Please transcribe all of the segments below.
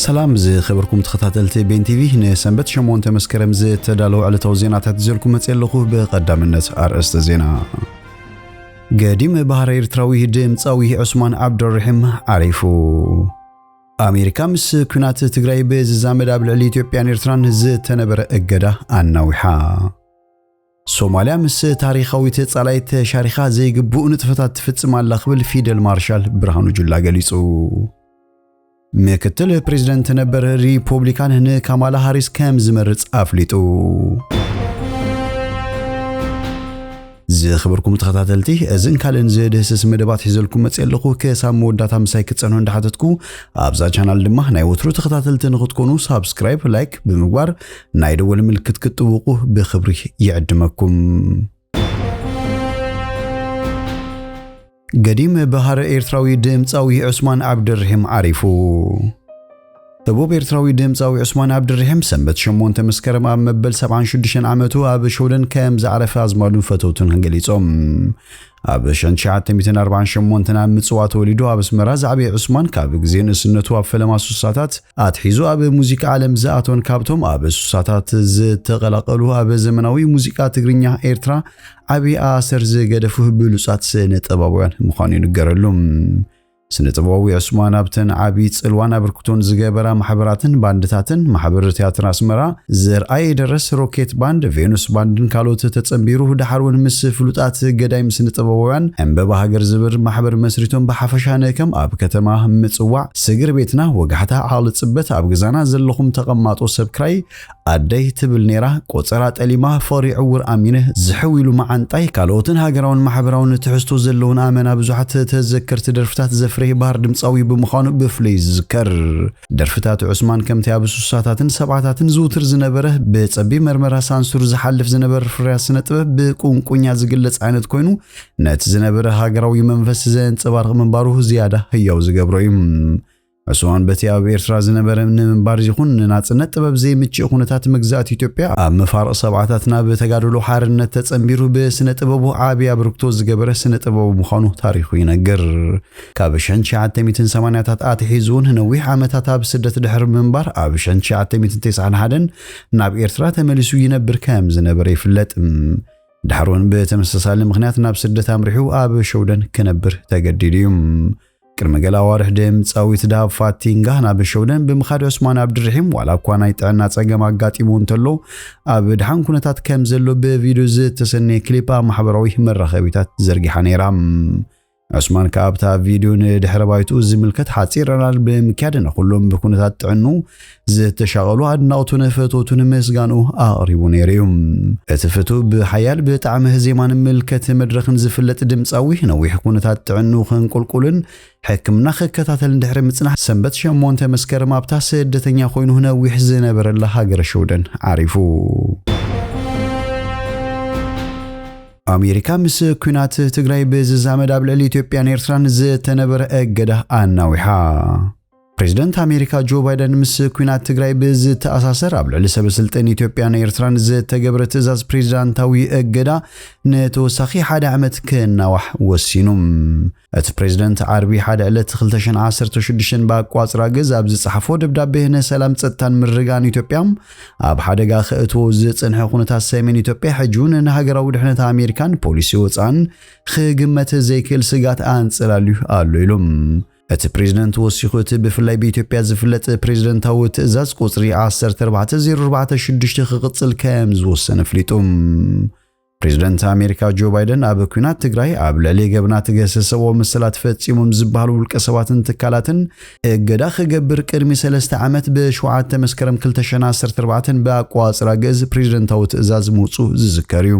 ሰላም ዝኸበርኩም ተኸታተልቲ ቤን ቲቪ፣ ንሰንበት ሸሞንተ መስከረም ዝተዳለዉ ዕለታዊ ዜናታት ይዘልኩም መፅእ ኣለኹ። ብቐዳምነት ኣርእስተ ዜና። ገዲም ባህረ ኤርትራዊ ድምፃዊ ዑስማን ዓብደልርሒም ዓሪፉ። ኣሜሪካ ምስ ኲናት ትግራይ ብዝዛመድ ኣብ ልዕሊ ኢትዮጵያን ኤርትራን ዝተነበረ እገዳ ኣናዊሓ። ሶማልያ ምስ ታሪኻዊት ጸላኢት ተሻሪኻ ዘይግቡእ ንጥፈታት ትፍጽም ኣላ ክብል ፊደል ማርሻል ብርሃኑ ጁላ ገሊጹ። ምክትል ፕሬዝደንት ነበር ሪፖብሊካን ንካማላ ሃሪስ ከም ዝመርጽ ኣፍሊጡ። ዝኽብርኩም ተኸታተልቲ፣ እዝን ካልእን ዝድህስስ መደባት ሒዘልኩም መጽእ ኣለኹ። ክሳብ መወዳእታ ምሳይ ክትጸንሑ እንዳሓተትኩ፣ ኣብዛ ቻናል ድማ ናይ ወትሩ ተኸታተልቲ ንኽትኮኑ ሳብስክራይብ፣ ላይክ ብምግባር ናይ ደወል ምልክት ክትጥውቁ ብኽብሪ ይዕድመኩም። ገዲም ባህረ ኤርትራዊ ድምፃዊ ዑስማን ዓብደርሒም ዓሪፉ። ህቡብ ኤርትራዊ ድምፃዊ ዑስማን ዓብደርሒም ሰንበት ሸሞንተ መስከረም ኣብ መበል ሰብዓን ሽዱሽተን ዓመቱ ኣብ ሸውደን ከም ዝዓረፈ ኣዝማዱን ፈተውቱን ገሊጾም። ኣብ ሸንሸዓተ ሚእትን ኣርባዓን ሸሞንተን ኣብ ምጽዋ ተወሊዱ ኣብ ኣስመራ ዝዓበየ ዑስማን ካብ ግዜ ንእስነቱ ኣብ ፈለማ ሱሳታት ኣትሒዙ ኣብ ሙዚቃ ዓለም ዝኣተወን ካብቶም ኣብ ሱሳታት ዝተቐላቐሉ ኣብ ዘመናዊ ሙዚቃ ትግርኛ ኤርትራ ዓቢ ኣሰር ዝገደፉ ብሉጻት ስነ ጥበባውያን ምዃኑ ይንገረሉ። ስነ ጥበባዊ ዑስማን ኣብተን ዓቢ ጽልዋን ኣበርክቶን ዝገበራ ማሕበራትን ባንድታትን ማሕበር ትያትር ኣስመራ፣ ዘርኣይ ደረስ፣ ሮኬት ባንድ፣ ቬኑስ ባንድን ካልኦት ተጸንቢሩ፣ ደሓር እውን ምስ ፍሉጣት ገዳይም ስነ ጥበባውያን ዕምበባ ሃገር ዝብል ማሕበር መስሪቶም ብሓፈሻ ንከም ኣብ ከተማ ምጽዋዕ፣ ስግር ቤትና፣ ወጋሕታ፣ ዓቕሊ ጽበት፣ ኣብ ገዛና ዘለኹም ተቐማጦ፣ ሰብ ክራይ፣ ኣደይ ትብል ነይራ፣ ቆጸራ ጠሊማ፣ ፈሪ ዕውር ኣሚነ፣ ዝሕው ኢሉ መዓንጣይ፣ ካልኦትን ሃገራውን ማሕበራውን ትሕዝቶ ዘለውን ኣመና ብዙሓት ተዘከርቲ ደርፍታት ዘፍረየ ባህር ድምፃዊ ብምዃኑ ብፍሉይ ዝዝከር። ደርፍታት ዑስማን ከምቲ ኣብ ሱሳታትን ሰብዓታትን ዝውትር ዝነበረ ብጸቢብ መርመራ ሳንሱር ዝሓልፍ ዝነበረ ፍርያት ስነ ጥበብ ብቁንቁኛ ዝግለጽ ዓይነት ኮይኑ፣ ነቲ ዝነበረ ሃገራዊ መንፈስ ዘንጸባርቕ ምንባሩ ዝያዳ ህያው ዝገብሮ እዩ። ዑስማን በቲ ኣብ ኤርትራ ዝነበረ ንምንባር ይኹን ንናጽነት ጥበብ ዘይምችእ ኩነታት መግዛእቲ ኢትዮጵያ ኣብ መፋርቕ ሰብዓታት ናብ ተጋድሎ ሓርነት ተጸንቢሩ ብስነ ጥበቡ ዓቢ ኣበርክቶ ዝገበረ ስነ ጥበቡ ምዃኑ ታሪኹ ይነግር። ካብ ሸንሸዓተ ሚእትን ሰማንያታት ኣትሒዙ እውን ነዊሕ ዓመታት ኣብ ስደት ድሕሪ ምንባር ኣብ ሸንሸዓተ ሚእትን ተስዓን ሓደን ናብ ኤርትራ ተመሊሱ ይነብር ከም ዝነበረ ይፍለጥ። ድሕሪ እውን ብተመሳሳሊ ምኽንያት ናብ ስደት ኣምሪሑ ኣብ ሸውደን ክነብር ተገዲዱ እዩ። ቅድሚ ገለ ኣዋርሕ ድምጻዊት ዳብ ፋቲንጋ ናብ ሸውደን ብምኻድ ዑስማን ኣብድርሒም ዋላ እኳ ናይ ጥዕና ጸገም ኣጋጢሙ እንተሎ ኣብ ድሓን ኩነታት ከም ዘሎ ብቪድዮ ዝተሰነየ ክሊፕ ኣብ ማሕበራዊ መራኸቢታት ዘርጊሓ ነይራ። ዑስማን ከኣ ኣብታ ቪድዮ ንድሕረ ባይትኡ ዝምልከት ሓጺር ዕላል ብምክያድ ንኹሎም ብኩነታት ጥዕኑ ዝተሻቐሉ ኣድናቕቱን ፈተውቱን ምስጋንኡ ኣቕሪቡ ነይሩ እዩ። እቲ ፍቱው ብሓያል ብጣዕሚ ህዜማን ምልከት መድረኽን ዝፍለጥ ድምጻዊ ነዊሕ ኩነታት ጥዕኑ ከንቁልቁልን ሕክምና ክከታተልን ድሕሪ ምጽናሕ ሰንበት ሸሞንተ መስከረም ኣብታ ስደተኛ ኮይኑ ነዊሕ ዝነበረላ ሃገረ ሽውደን ዓሪፉ። ኣሜሪካ ምስ ኲናት ትግራይ ብዝዛመድ ኣብ ልዕሊ ኢትዮጵያን ኤርትራን ዝተነበረ እገዳ ኣናዊሓ። ፕሬዝደንት ኣሜሪካ ጆ ባይደን ምስ ኲናት ትግራይ ብዝተኣሳሰር ኣብ ልዕሊ ሰበ ስልጣን ኢትዮጵያን ኤርትራን ዝተገብረ ትእዛዝ ፕሬዝዳንታዊ እገዳ ንተወሳኺ ሓደ ዓመት ክናዋሕ ወሲኑ። እቲ ፕሬዝደንት ዓርቢ ሓደ ዕለት ክልተ ሽሕን ዓሰርተ ሽዱሽተን ብኣቋጽራ ግዝ ኣብ ዝጸሓፎ ደብዳቤ ንሰላም ጸጥታን ምርግጋእን ኢትዮጵያ ኣብ ሓደጋ ከእትዎ ዝጸንሐ ኩነታት ሰሜን ኢትዮጵያ ሕጂ እውን ንሃገራዊ ድሕነት ኣሜሪካን ፖሊሲ ወጻእን ክግመት ዘይክእል ስጋት ኣንጸላልዩ ኣሎ ኢሉ። እቲ ፕሬዝደንት ወሲኹ፣ እቲ ብፍላይ ብኢትዮጵያ ዝፍለጥ ፕሬዝደንታዊ ትእዛዝ ቁጽሪ ዓሰርተ ኣርባዕተ ዜሮ ኣርባዕተ ሽዱሽተ ክቕጽል ከም ዝወሰነ ኣፍሊጡ። ፕሬዝደንት ኣሜሪካ ጆ ባይደን ኣብ ኲናት ትግራይ ኣብ ልዕሊ ገብናት ገሰሰቦ መሰላት ፈጺሞም ዝበሃሉ ውልቀ ሰባትን ትካላትን እገዳ ክገብር ቅድሚ ሰለስተ ዓመት ብሸውዓተ መስከረም ክልተ ሽሕን ዓሰርተ ኣርባዕተን ብኣቋጽራ ግእዝ ፕሬዝደንታዊ ትእዛዝ ምውጹ ዝዝከር እዩ።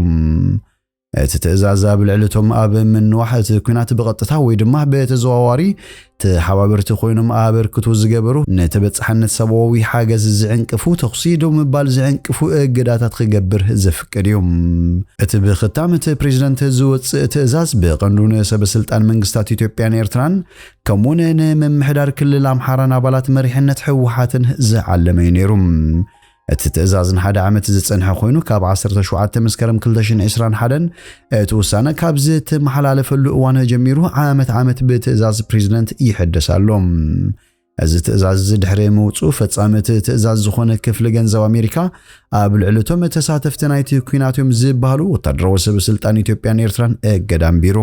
እቲ ትእዛዝ ኣብ ልዕሊ እቶም ኣብ ምንዋሕ እቲ ኲናት ብቐጥታ ወይ ድማ ብተዘዋዋሪ ተሓባበርቲ ኮይኖም ኣበርክቶ ዝገበሩ፣ ንተበጻሕነት ሰብኣዊ ሓገዝ ዝዕንቅፉ፣ ተኹሲ ደው ምባል ዝዕንቅፉ እገዳታት ክገብር ዘፍቅድ እዩ። እቲ ብኽታም እቲ ፕሬዝደንት ዝወጽእ ትእዛዝ ብቐንዱ ንሰበ ስልጣን መንግስታት ኢትዮጵያን ኤርትራን ከምኡውን ንምምሕዳር ክልል ኣምሓራን ኣባላት መሪሕነት ህወሓትን ዝዓለመ እዩ ነይሩ። እቲ ትእዛዝ ንሓደ ዓመት ዝጸንሐ ኮይኑ፣ ካብ ዓሰርተ ሸውዓተ መስከረም ክልተ ሽሕን ዕስራን ሓደን እቲ ውሳነ ካብ ዝተመሓላለፈሉ እዋን ጀሚሩ ዓመት ዓመት ብትእዛዝ ፕሬዝደንት ይሕደስ ኣሎ። እዚ ትእዛዝ እዚ ድሕሪ ምውፅኡ፣ ፈጻሚ እቲ ትእዛዝ ዝኾነ ክፍሊ ገንዘብ ኣሜሪካ ኣብ ልዕሊ እቶም ተሳተፍቲ ናይቲ ኲናት እዮም ዝበሃሉ ወታደራዊ ሰብ ስልጣን ኢትዮጵያን ኤርትራን እገዳ ኣንቢሩ።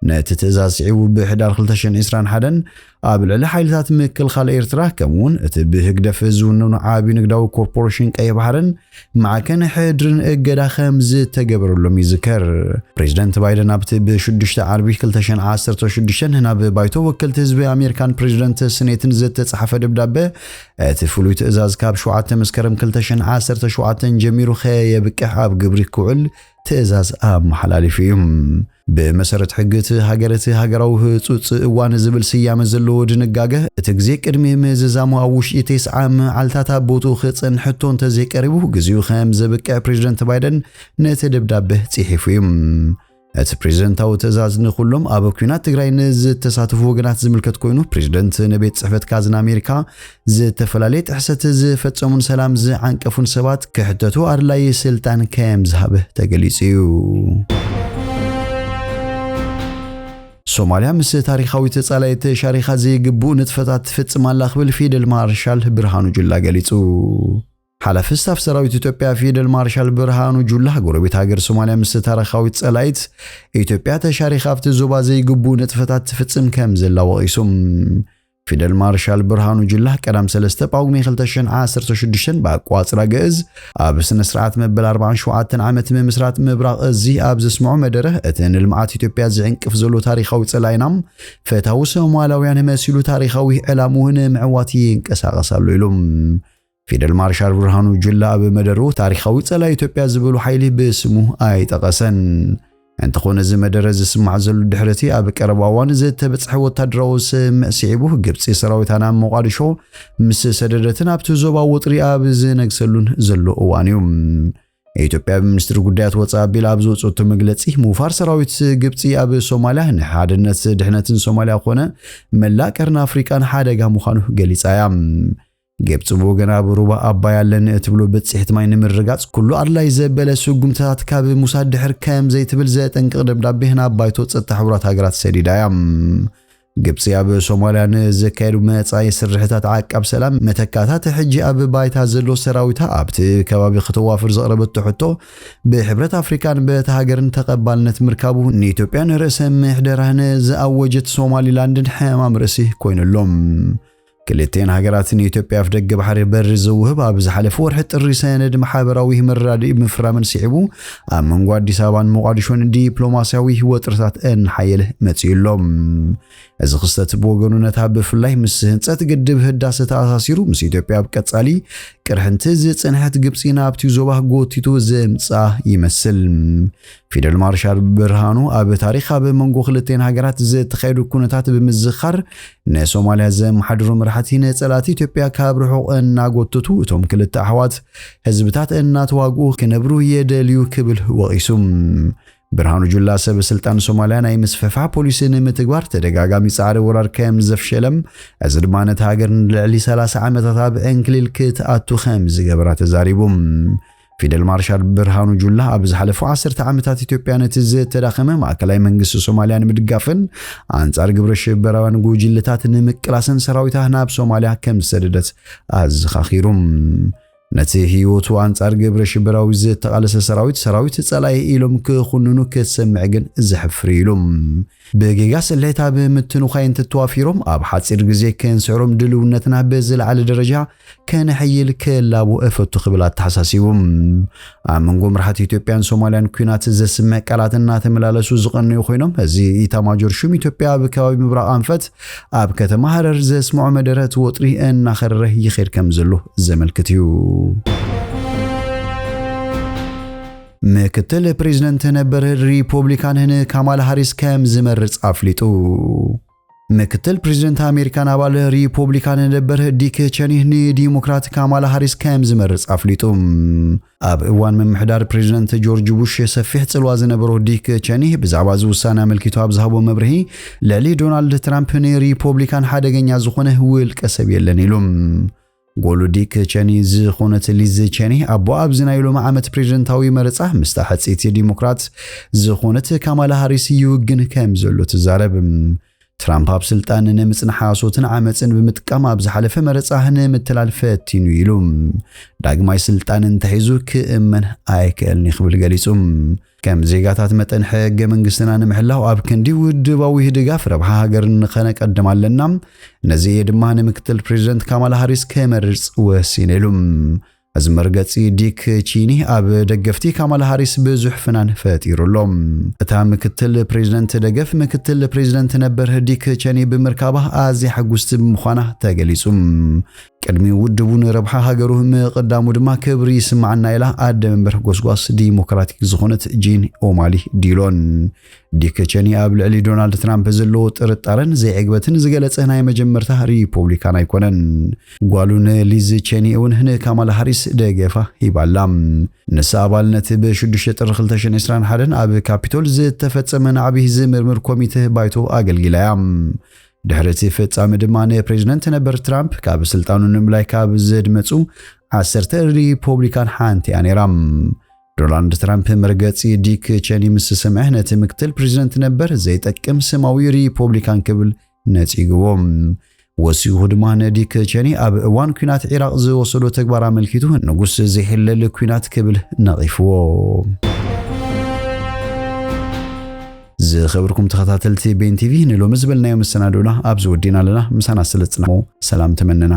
ነቲ ትእዛዝ ስዒቡ ብሕዳር ክልተ ሽሕን ዕስራን ሓደን ኣብ ልዕሊ ሓይልታት ምክልኻል ኤርትራ፣ ከምኡውን እቲ ብህግደፍ ዝውነኑ ዓቢ ንግዳዊ ኮርፖሬሽን ቀይሕ ባሕርን ማዕከን ሕድርን እገዳ ከም ዝተገበረሎም ይዝከር። ፕሬዚደንት ባይደን ኣብቲ ብ ሽዱሽተ ዓርቢ ክልተ ሽሕን ዓሰርተ ሽዱሽተን ናብ ባይቶ ወከልቲ ህዝቢ ኣሜሪካን ፕሬዚደንት ስኔትን ዝተጻሕፈ ደብዳበ፣ እቲ ፍሉይ ትእዛዝ ካብ ሸውዓተ መስከረም ክልተ ሽሕን ዓሰርተ ሸውዓተን ጀሚሩ ከየብቅዕ ኣብ ግብሪ ክውዕል ትእዛዝ ኣመሓላሊፉ እዩ። ብመሰረት ሕጊ እቲ ሃገር፣ እቲ ሃገራዊ ህጹጽ እዋን ዝብል ስያመ ዘለዎ ድንጋገ፣ እቲ ግዜ ቅድሚ ምዝዛሙ ኣብ ውሽጢ ተስዓ መዓልታት ኣብ ቦትኡ ክጸንሕ ሕቶ እንተዘይቀሪቡ፣ ግዜኡ ከም ዘብቅዕ ፕሬዚደንት ባይደን ነቲ ደብዳበ ጽሒፉ እዩ። እቲ ፕሬዚደንታዊ ትእዛዝ ንኹሎም ኣብ ኲናት ትግራይ ንዝተሳተፉ ወገናት ዝምልከት ኮይኑ፣ ፕሬዚደንት ንቤት ጽሕፈት ካዝና ኣሜሪካ፣ ዝተፈላለየ ጥሕሰት ዝፈጸሙን ሰላም ዝዓንቀፉን ሰባት ክሕተቱ ኣድላዪ ስልጣን ከም ዝሃበ ተገሊጹ እዩ። ሶማልያ ምስ ታሪኻዊት ጸላኢት ተሻሪኻ ዘይግቡእ ንጥፈታት ትፍጽም ኣላ ክብል ፊደል ማርሻል ብርሃኑ ጁላ ገሊጹ። ሓላፊ ስታፍ ሰራዊት ኢትዮጵያ ፊደል ማርሻል ብርሃኑ ጁላ፣ ጎረቤት ሃገር ሶማልያ ምስ ታሪኻዊት ጸላኢት ኢትዮጵያ ተሻሪኻ ኣብቲ ዞባ ዘይግቡእ ንጥፈታት ትፍጽም ከም ዘላ ወቒሱ። ፊደል ማርሻል ብርሃኑ ጁላ ቀዳም ሰለስተ ጳጉሜ ክልተ ሽሕን ዓሰርተ ሽዱሽተን ብኣቋጽራ ግእዝ ኣብ ስነ ስርዓት መበል ኣርባዓን ሸውዓተን ዓመት ምምስራት ምብራቕ እዚ ኣብ ዘስምዖ መደረ፣ እቲ ንልምዓት ኢትዮጵያ ዝዕንቅፍ ዘሎ ታሪኻዊ ጸላኢና ፈታዊ ሶማላውያን መሲሉ ታሪኻዊ ዕላምኡ ንምዕዋት ይንቀሳቐስ ኣሎ ኢሉ። ፊደል ማርሻል ብርሃኑ ጁላ ኣብ መደርኡ ታሪኻዊ ጸላኢ ኢትዮጵያ ዝበሉ ሓይሊ ብስሙ ኣይጠቐሰን። እንተኾነ፣ እዚ መደረ ዝስማዕ ዘሎ ድሕሪ እቲ ኣብ ቀረባ እዋን ዝተበጽሐ ወታደራዊ ስምምዕ ስዒቡ፣ ግብጺ ሰራዊታ ናብ ሞቓዲሾ ምስ ሰደደትን ኣብቲ ዞባ ወጥሪ ኣብ ዝነግሰሉን ዘሎ እዋን እዩ። ኢትዮጵያ ብሚኒስትሪ ጉዳያት ወጻኢ ኣቢላ ኣብ ዘውጽኦቶ መግለጺ፣ ምውፋር ሰራዊት ግብጺ ኣብ ሶማልያ ንሓድነት ድሕነትን ሶማልያ ኮነ መላእ ቀርኒ ኣፍሪቃን ሓደጋ ምዃኑ ገሊጻ እያ። ግብጺ ብወገና ኣብ ሩባ ኣባይ ኣለኒ እትብሎ ብጽሒት ማይ ንምርጋጽ ኩሉ ኣድላይ ዘበለ ስጉምትታት ካብ ምውሳድ ድሕር ከም ዘይትብል ዘጠንቅቕ ደብዳቤ ናብ ባይቶ ጸጥታ ሕቡራት ሃገራት ሰዲዳ እያ። ግብጺ ኣብ ሶማልያ ንዘካየዱ መጻኢ ስርሕታት ዓቃብ ሰላም መተካታት ሕጂ ኣብ ባይታ ዘሎ ሰራዊታ ኣብቲ ከባቢ ከተዋፍር ዘቕረበቶ ሕቶ ብሕብረት ኣፍሪካን በቲ ሃገርን ተቐባልነት ምርካቡ ንኢትዮጵያን ርእሰ ምሕደራን ዝኣወጀት ሶማሊላንድን ሕማም ርእሲ ኮይኑሎም። ክልቴን ሃገራት ንኢትዮጵያ ኣፍደገ ባሕሪ በሪ ዝውህብ ኣብ ዝሓለፈ ወርሒ ጥሪ ሰነድ ማሕበራዊ መረዳድኢ ምፍራመን ስዒቡ ኣብ መንጎ ኣዲስ ኣበባን ሞቓዲሾን ዲፕሎማስያዊ ወጥርታት እናሓየለ መጺኡ ኣሎ። እዚ ክስተት ብወገኑ ነታ ብፍላይ ምስ ህንጸት ግድብ ህዳሰ ተኣሳሲሩ ምስ ኢትዮጵያ ኣብ ቀጻሊ ቅርሕንቲ ዝጸንሐት ግብጺ ናብቲ ዞባ ጎቲቱ ዘምጽኣ ይመስል። ፊደል ማርሻል ብርሃኑ ኣብ ታሪኽ ኣብ መንጎ ክልቴን ሃገራት ዝተኻየዱ ኩነታት ብምዝኻር ንሶማልያ ዘመሓድሩ መራሕቲ ንጸላእቲ ኢትዮጵያ ካብ ርሑቕ እናጎተቱ እቶም ክልተ ኣሕዋት ህዝብታት እናተዋግኡ ክነብሩ የደልዩ ክብል ወቒሱ። ብርሃኑ ጁላ ሰብ ስልጣን ሶማልያ ናይ ምስፍሕፋሕ ፖሊሲ ንምትግባር ተደጋጋሚ ጻዕሪ ወራር ከም ዘፍሸለም፣ እዚ ድማ ነቲ ሃገር ንልዕሊ ሰላሳ ዓመታት ኣብ ዕንክሊል ክትኣቱ ከም ዝገበራ ተዛሪቡ። ፊደል ማርሻል ብርሃኑ ጁላ ኣብ ዝሓለፉ ዓሰርተ ዓመታት ኢትዮጵያ ነቲ ዝተዳኸመ ማእከላይ መንግስቲ ሶማልያ ንምድጋፍን ኣንጻር ግብረ ሽበራውያን ጉጅልታት ንምቅላስን ሰራዊታ ናብ ሶማልያ ከም ዝሰደደት ኣዘኻኺሩ። ነቲ ህይወቱ ኣንጻር ግብረ ሽበራዊ ዝተቓለሰ ሰራዊት፣ ሰራዊት ጸላኢ ኢሎም ክኹንኑ ክትሰምዕ ግን ዘሕፍር ኢሉ። ብጌጋ ስሌት ኣብ ምትንዃይ እንትተዋፊሮም ኣብ ሓጺር ግዜ ክንስዕሮም ድልውነትና ብዝለዓለ ደረጃ ከነሕይል ክላቦ እፈቱ ክብል ኣተሓሳሲቡ። ኣብ መንጎ መራሕቲ ኢትዮጵያን ሶማልያን ኲናት ዘስምዕ ቃላት እናተመላለሱ ዝቐነዩ ኮይኖም፣ እዚ ኢታማጆር ሹም ኢትዮጵያ ኣብ ከባቢ ምብራቕ ኣንፈት ኣብ ከተማ ሃረር ዘስምዖ መደረ እቲ ወጥሪ እናኸረረ ይኸይድ ከም ዘሎ ዘመልክት እዩ። ምክትል ፕሬዚደንት ነበር ሪፖብሊካን ንካማላ ሃሪስ ከም ዝመርጽ ኣፍሊጡ። ምክትል ፕሬዚደንት ኣሜሪካን ኣባል ሪፖብሊካን ነበር ዲክ ቸኒ ንዲሞክራት ካማላ ሃሪስ ከም ዝመርጽ ኣፍሊጡ። ኣብ እዋን ምምሕዳር ፕሬዚደንት ጆርጅ ቡሽ ሰፊሕ ጽልዋ ዝነበሮ ዲክ ቸኒ ብዛዕባ እዚ ውሳነ ኣመልኪቱ ኣብ ዝሃቦ መብርሂ፣ ልዕሊ ዶናልድ ትራምፕ ንሪፖብሊካን ሓደገኛ ዝኾነ ውልቀ ሰብ የለን ኢሉ። ጎሉ ዲክ ቸኒ ዝኾነት ሊዝ ቸኒ፣ ኣቦ ኣብዚ ናይ ሎሚ ዓመት ፕሬዚደንታዊ መረጻ ምስታ ሕጽይቲ ዲሞክራት ዝኾነት ካማላ ሃሪስ ይውግን ከም ዘሎ ትዛረብ። ትራምፕ ኣብ ስልጣን ንምጽናሕ ሓሶትን ዓመፅን ብምጥቃም ኣብ ዝሓለፈ መረፃ ንምትላል ፈቲኑ ኢሉ። ዳግማይ ስልጣን እንተሒዙ ክእመን ኣይክእልን ክብል ገሊጹ። ከም ዜጋታት መጠን ሕገ መንግስትና ንምሕላው ኣብ ክንዲ ውድባዊ ድጋፍ ረብሓ ሃገር ንኸነቀድም ኣለና። ነዚ እየ ድማ ንምክትል ፕሬዚደንት ካማላ ሃሪስ ክመርጽ ወሲነ ኢሉ። እዚ መርገጺ ዲክ ቺኒ ኣብ ደገፍቲ ካማላ ሃሪስ ብዙሕ ፍናን ፈጢሩ ኣሎ። እታ ምክትል ፕሬዚደንት ደገፍ ምክትል ፕሬዚደንት ነበር ዲክ ቸኒ ብምርካባ ኣዝያ ሕጉስቲ ብምዃና ተገሊጹ። ቅድሚ ውድቡ ንረብሓ ሃገሩ ምቕዳሙ ድማ ክብሪ ይስማዓና ኢላ ኣደ መንበር ጎስጓስ ዲሞክራቲክ ዝኾነት ጂን ኦማሊ ዲሎን። ዲክ ቸኒ ኣብ ልዕሊ ዶናልድ ትራምፕ ዘለዎ ጥርጣረን ዘይዕግበትን ዝገለጸ ናይ መጀመርታ ሪፖብሊካን ኣይኮነን። ጓሉን ሊዝ ቸኒ እውን ንካማላ ሃሪስ ደገፋ ሂባላ። ንሳ ኣባልነት ብ ሽዱሽተ ጥሪ ክልተ ሽሕን ዕስራን ሓደን ኣብ ካፒቶል ዝተፈጸመ ናዕቢ ዝምርምር ኮሚተ ባይቶ ኣገልጊላ እያ። ድሕሪ እቲ ፍጻመ ድማ ንፕሬዚደንት ነበር ትራምፕ ካብ ስልጣኑ ንምላይ ካብ ዘድመጹ ዓሰርተ ሪፖብሊካን ሓንቲ እያ ነይራ። ዶናልድ ትራምፕ መርገጺ ዲክ ቸኒ ምስ ሰምዐ ነቲ ምክትል ፕሬዚደንት ነበር ዘይጠቅም ስማዊ ሪፖብሊካን ክብል ነጺግዎ። ወሲኹ ድማ ንዲክ ቸኒ ኣብ እዋን ኲናት ዒራቕ ዝወሰዶ ተግባር ኣመልኪቱ ንጉስ ዘይሕለል ኲናት ክብል ነቒፍዎ። ዝኸበርኩም ተኸታተልቲ ቤን ቲቪ ንሎሚ ዝበልናዮ መሰናዶና ኣብዚ ወዲና ኣለና። ምሳና ስለ ዝጽናሕኩም ሰላም ተመነና።